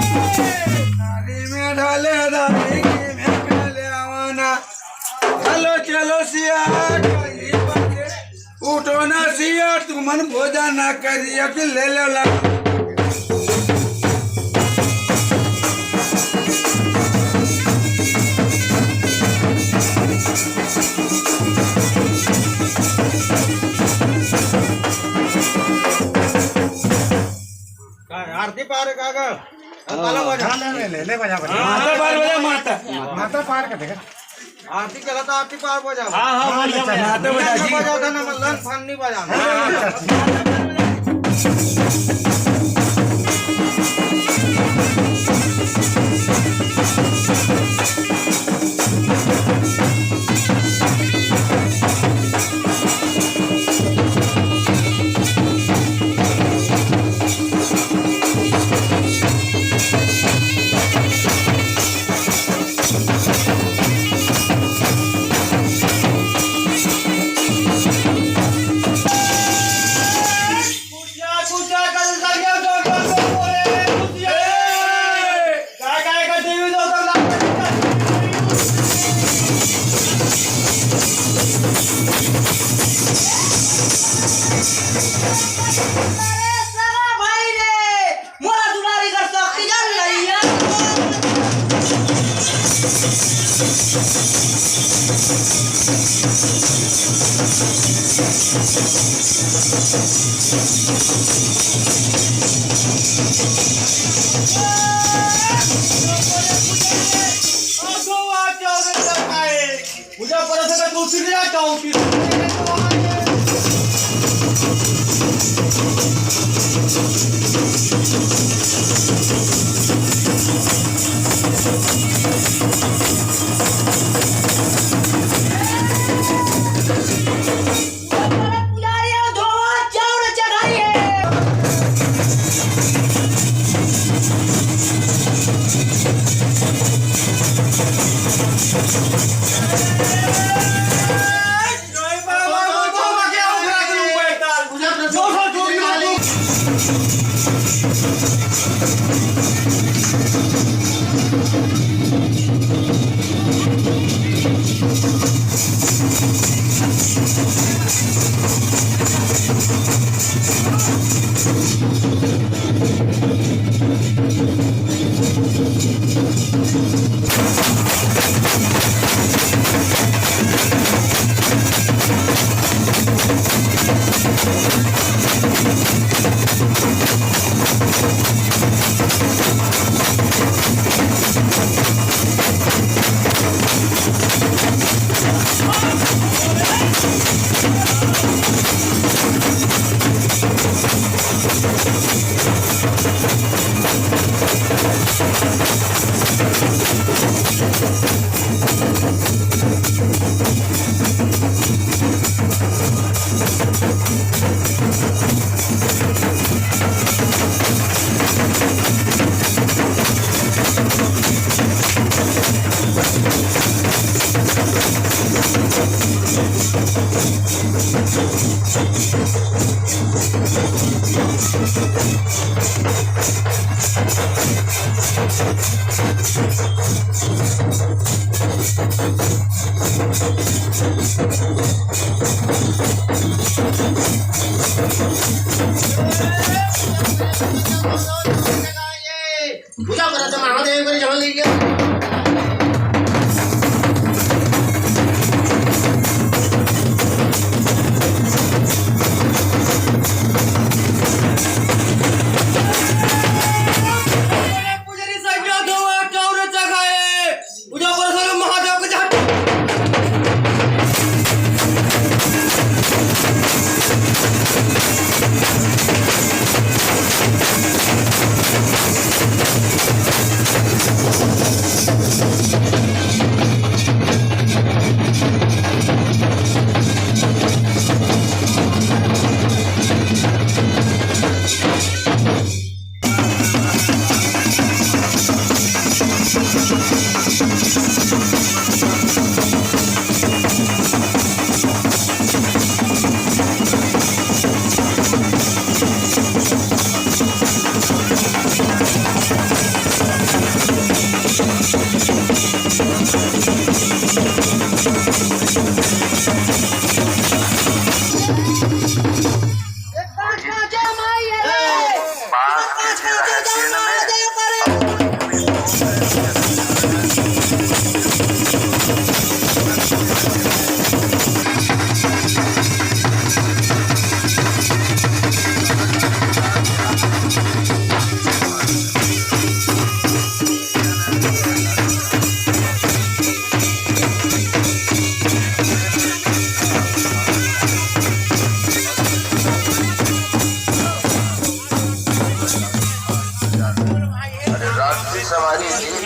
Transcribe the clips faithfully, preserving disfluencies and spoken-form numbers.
दारी में ढाले, दारी में ढाले आवाना। चलो, चलो सिया, कहीं बंदे। उठो ना सिया, तुमन भोजन ना करिए, कि ले लो ला। का आरती पार का गा? अब ताला बजा। हाँ, ले, ले, ले, ले, बजा, बजा। माता पार बजा, माता। माता पार का देखा। आरती चला तो आरती पार बजा। हाँ, हाँ, हाँ, बजा, अच्छा, बजा। माता बजा जी। बजा था ना, मतलब फन नहीं बजाना। हाँ, अच्छा, अच्छा। अरे सगा भाई रे, मोला दुलारी कर शक्ति जान लइया। पूजा परत हे त तुलसी ले जाता हूँ, फिर पुजारी हो, धोवा चाउर चढ़ाई है। पूजा करत हे महादेव के जवन लइया। पुजारी साहब, दो आठ और जगह है। पूजा पर सारे महादेव के जहाँ अरे रात की सवारी थी।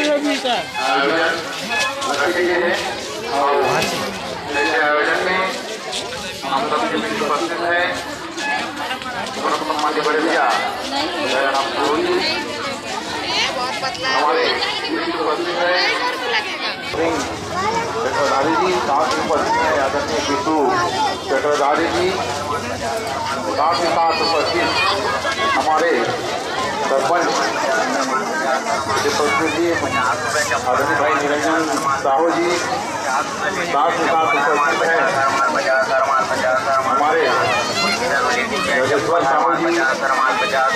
आयोजन रखे गए हैं और ऐसे आयोजन में हम सब के बीच उपस्थित हैं। हमारे चक्रधारी जी, साथ में उपस्थित हैं आदरणीय जीतू चक्रधारी जी, साथ ही साथ उपस्थित हमारे सरपंच के प्रतिनिधि आदरणीय भाई निरंजन साहू जी, साथ ही साथ उपस्थित हैं हमारे योगेश्वर साहू जी और साथ ही साथ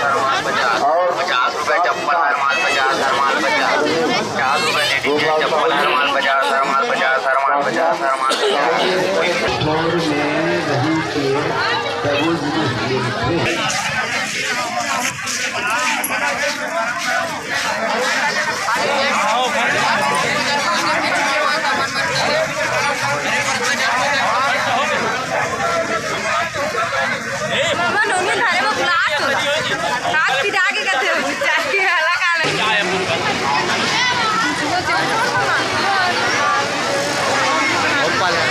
गोपाल साहू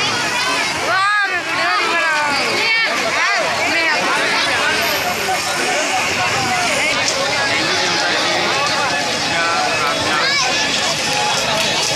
जी।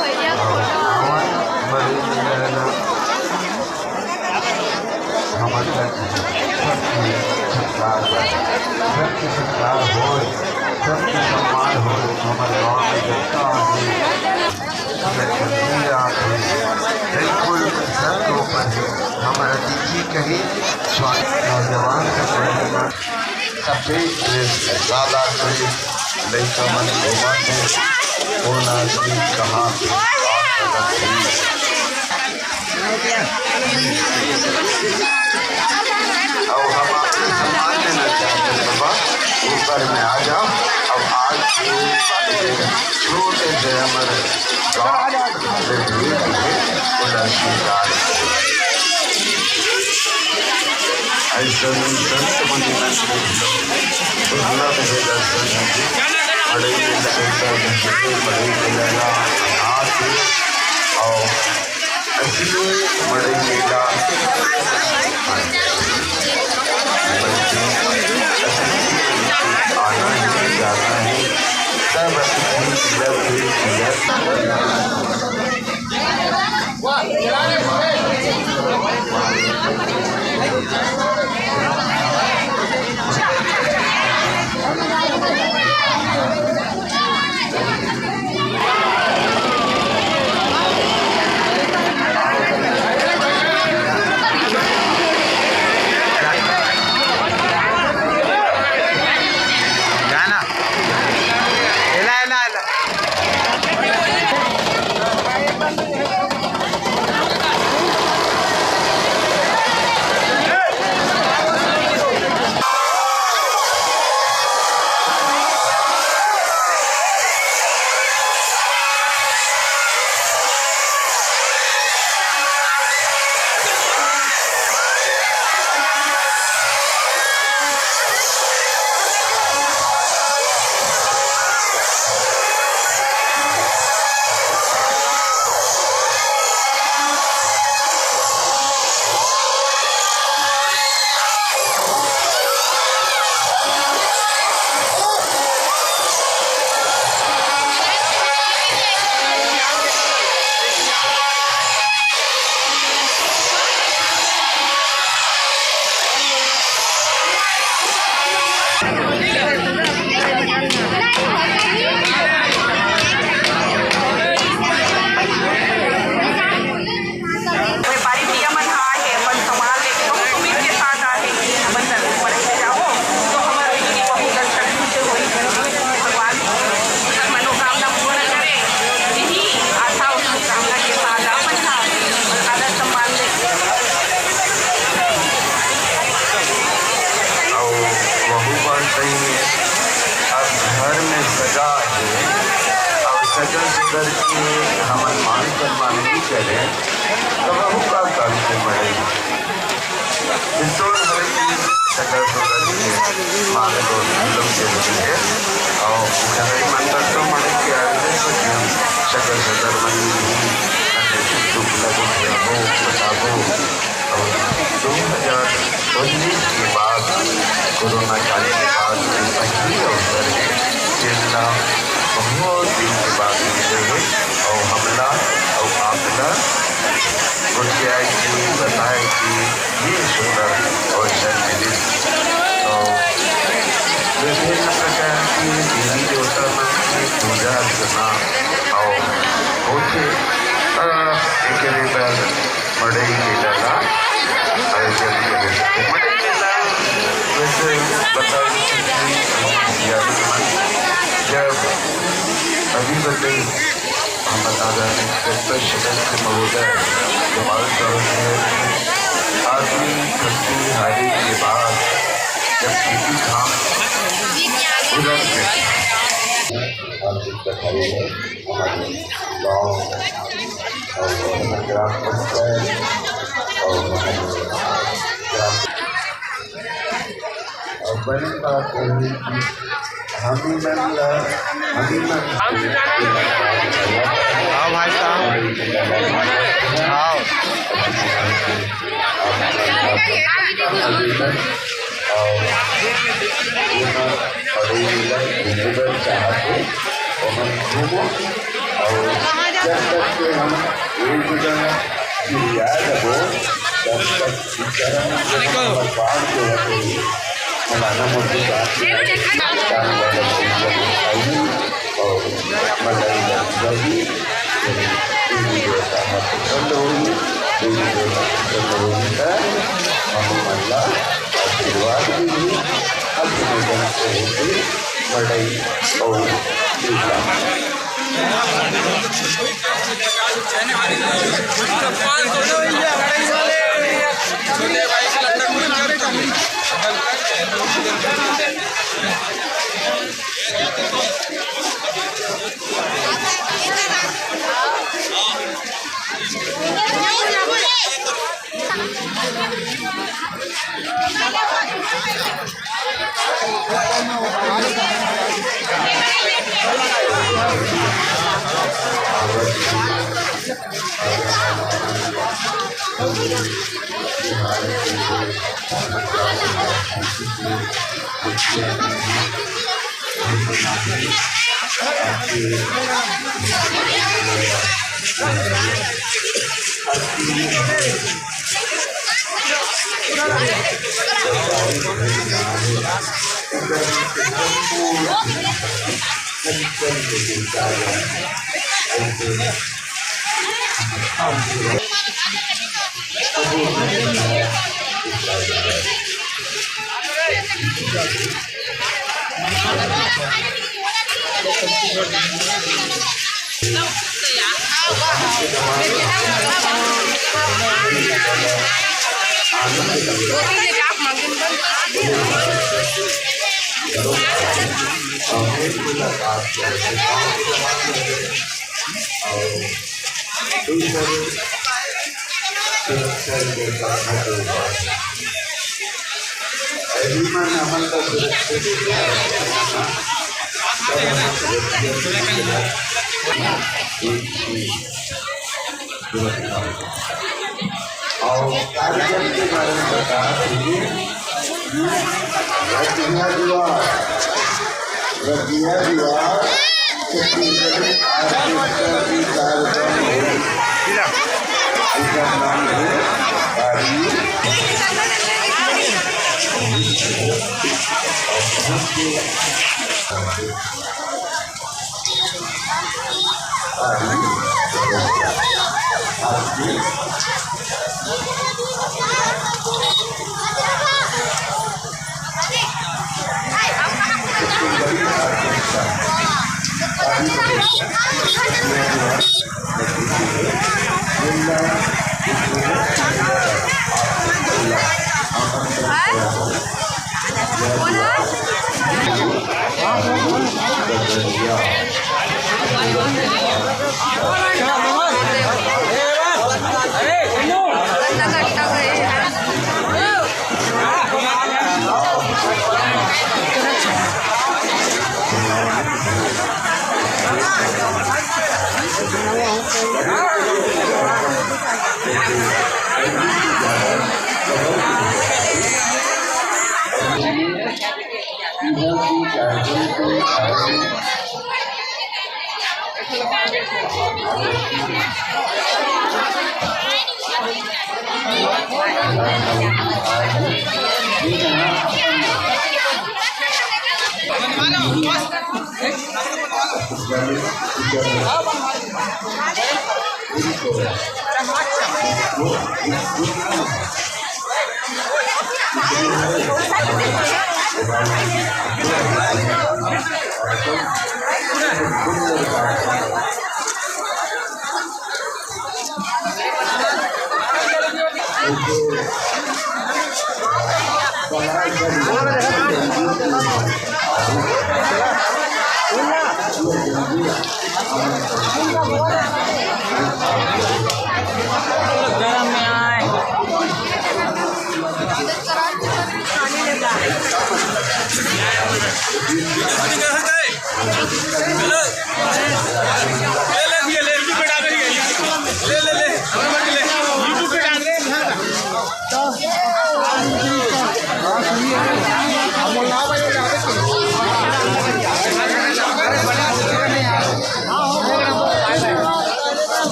भैया, फोटो। हमर सबके सत्कार बा, सबके सत्कार होय, सबके सम्मान होय। हमर गाँव में जतना भी बिल्कुल सर के ऊपर है। हमर अतिथि कही स्वागत नौजवान के प्रति सफेद ड्रेस में, काला ड्रेस, लइका मन घूमत हे, कोन आदमी कहाँ पे का करत हे। अउ हम आपके सम्मान देना चाहते हैं बाबा, ऊपर में आ जाओ। अब आज के छोटे से हमर गाँव अइसन संत मुनि मन के दुर्लभ है दर्शन जी। मड़ई में दर्शन जी, मड़ई में लगा हाथ और असली मड़ई मेला आना है, जाना है, सब असली, सब व्यापारी भैया मन ह आए हे, अपन सामान लेके बहुत उम्मीद के साथ आए हे कि हमन जल्दी पढ़े ले जाबो, तो हमर भी बहुत दर्शन से होई। भगवान हर मनोकामना पूर्ण करे, यही आशा और शुभकामना के साथ आप मन ह आदर सम्मान लेके अउ वहू बात सही है। अब घर में सगा है, अउ सगा सुगर के हमन मान सम्मान नहीं करे, तो वहू का काम के मरे। बिल्कुल हर चीज सगा सुगर के मान और लोग जरूरी है। अउ घर में मन तो मरे के आगे से सगा सुगर मन भी दुख लगो, बताबो। अउ दू हजार उन्नीस के बाद, कोरोना काल के बाद ये पहिली अवसर हे, जेन ला बहुत दिन के बाद मिले हे, अउ हमला, अउ आपला गोठियाए के, बताए के ये सुंदर अवसर मिलिस। अउ विभिन्न प्रकार के देवी देवता मन के पूजा अर्चना अउ होथे, अ, एकरे बर मड़ई मेला ला आयोजन करे जाथे। मड़ई मेला वैसे बता देते कि हमर सियारी मन जब अभी बदे हमर आदरणीय डॉक्टर शरद सिंह महोदय गोपाल साहब जी आदमी थकी हारे के बाद जब खेती काम उलट गए, हमारे गाँव और हमारे ग्राम पंचायत और हमारे ग्राम, और बड़ी बात है कि हमी मन ला, हमी मन हाँ भाई साहब, आओ। और जेमा पढ़े ला घूमे बर चाहत हे, ओमन घूमो। और जब तक के हम एक दूसरा ला चिढ़िया देबो, तब तक विचारा बर्बाद जो होथे, मौलाना मोदी साहब के और मजा ही लग जाएगी। यदि वीडियो आप पसंद होगी, तो वीडियो पसंद होगी तो हम मन ला आशीर्वाद दीजिए। अब मैं बनते हैं बड़ई और दूसरा। और कार्यक्रम के बारे में बता दीजिए। रतिया दीवार, रतिया दीवार, छत्तीसगढ़ ऑर्केस्ट्रा की कार्यक्रम होगी। इसका नाम है बारी।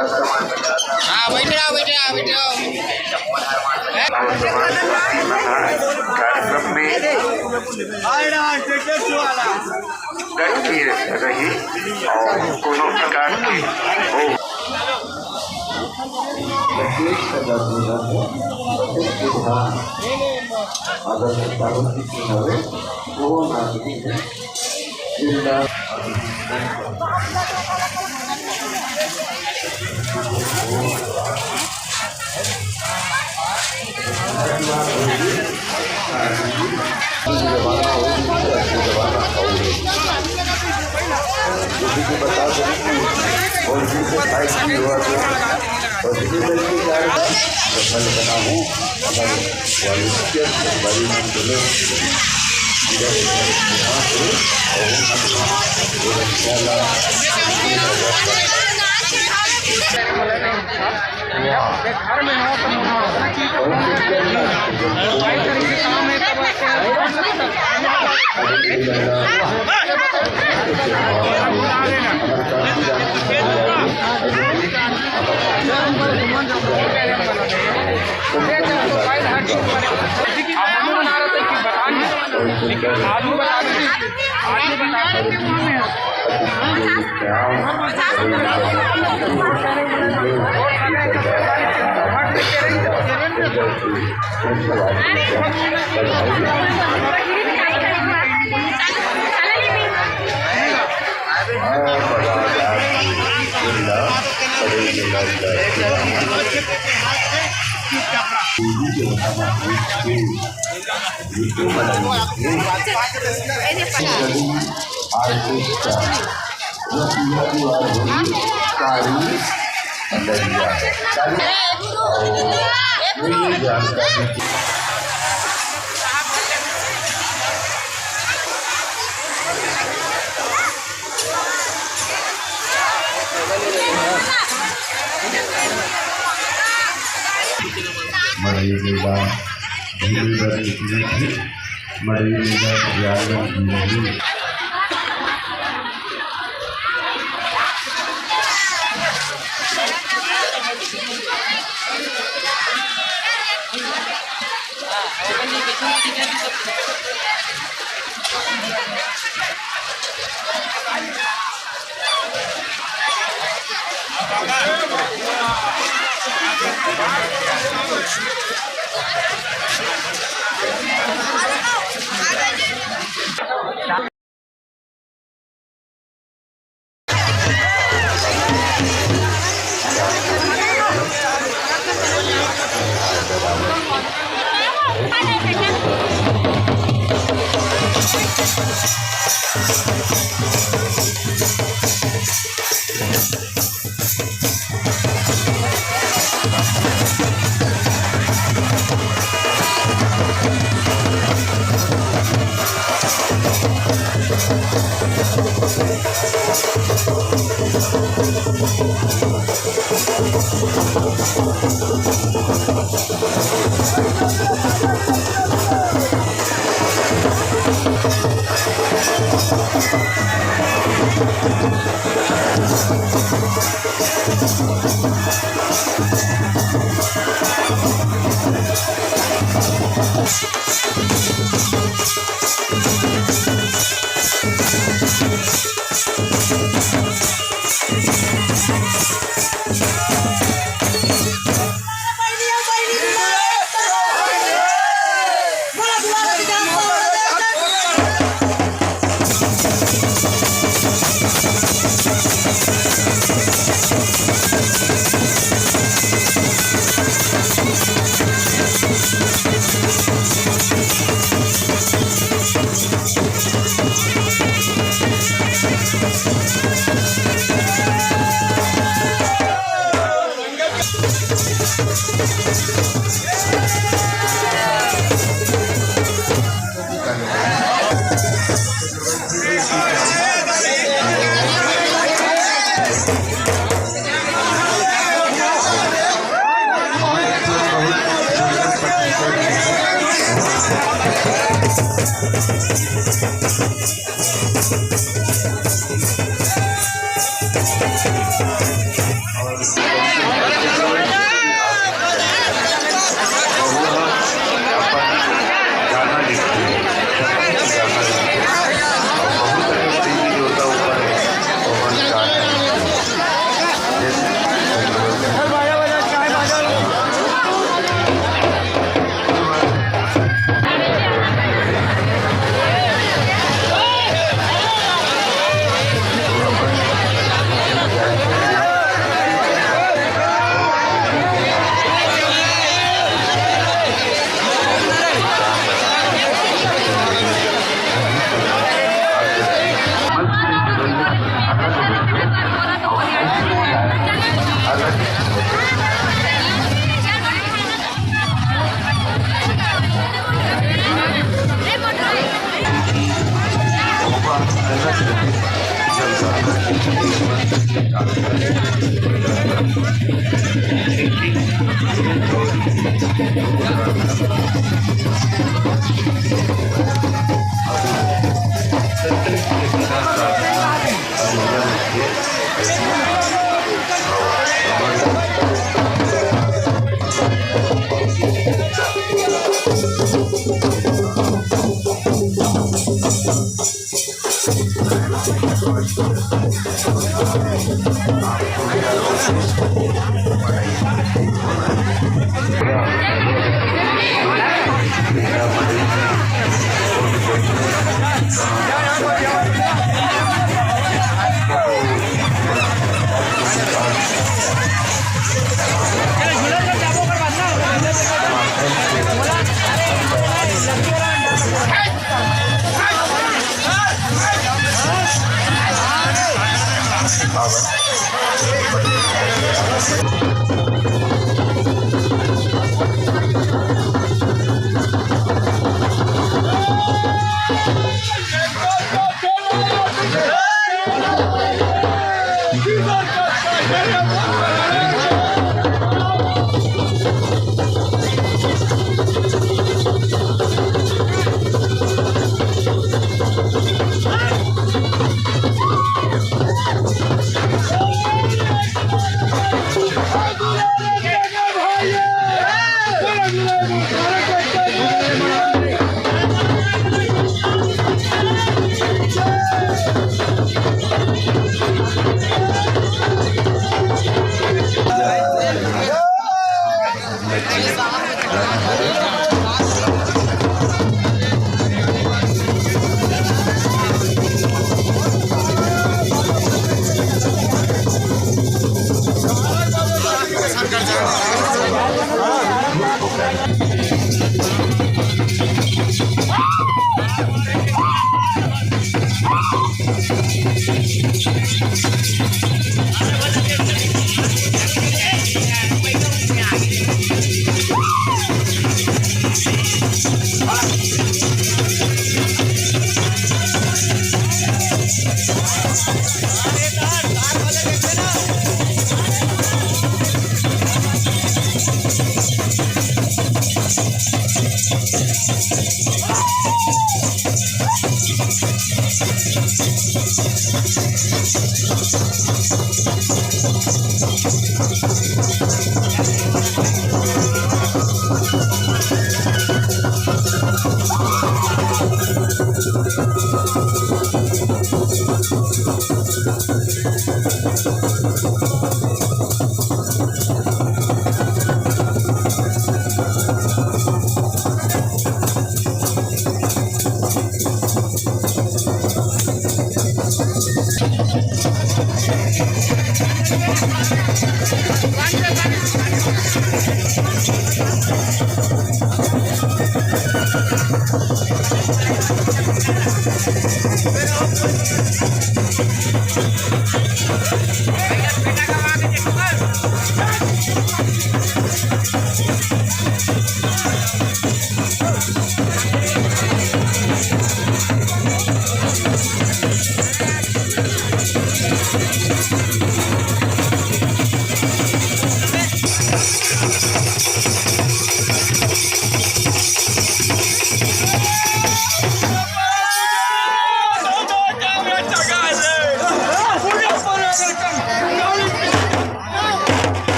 हाँ, बैठ रहा, बैठ रहा, बैठ रहा। कार्यक्रम में डट के रही और कोनो प्रकार के हो। विशेष सजा पूजा में विशेष विधान अगर प्रभु की हवे, वो नागरिक है। मड़ई मेला, धीरे धीरे धीरे मड़ई मेला ज्ञान धीरे।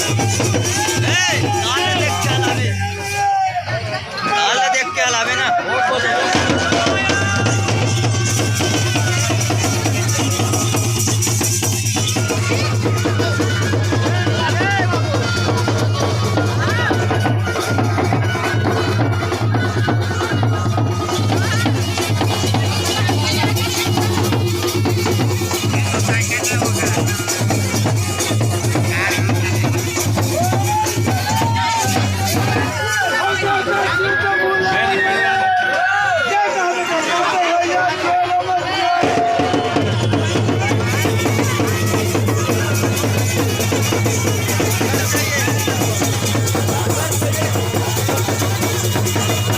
ए, कान देख के हलावे। कान देख के हलावे ना।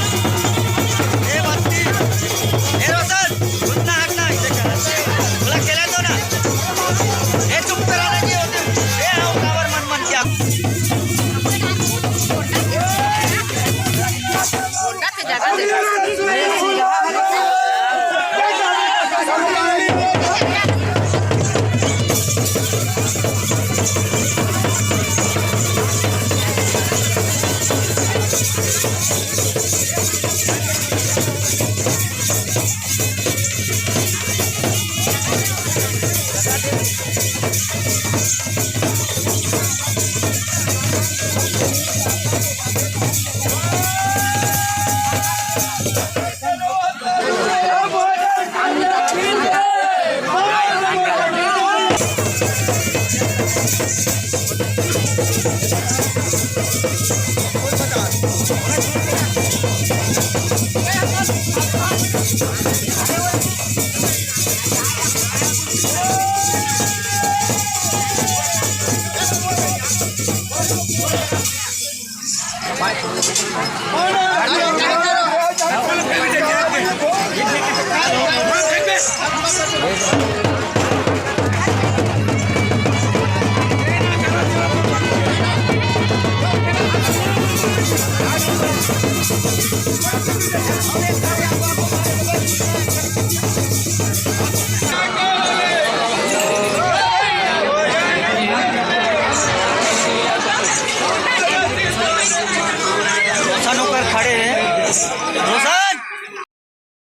ए बत्ती, ए रोशन, उतना हटना, इधर चला। थोड़ा खेला दो ना। ए चुप करा ना, ये होते। ए आओ, कावर मन मन क्या।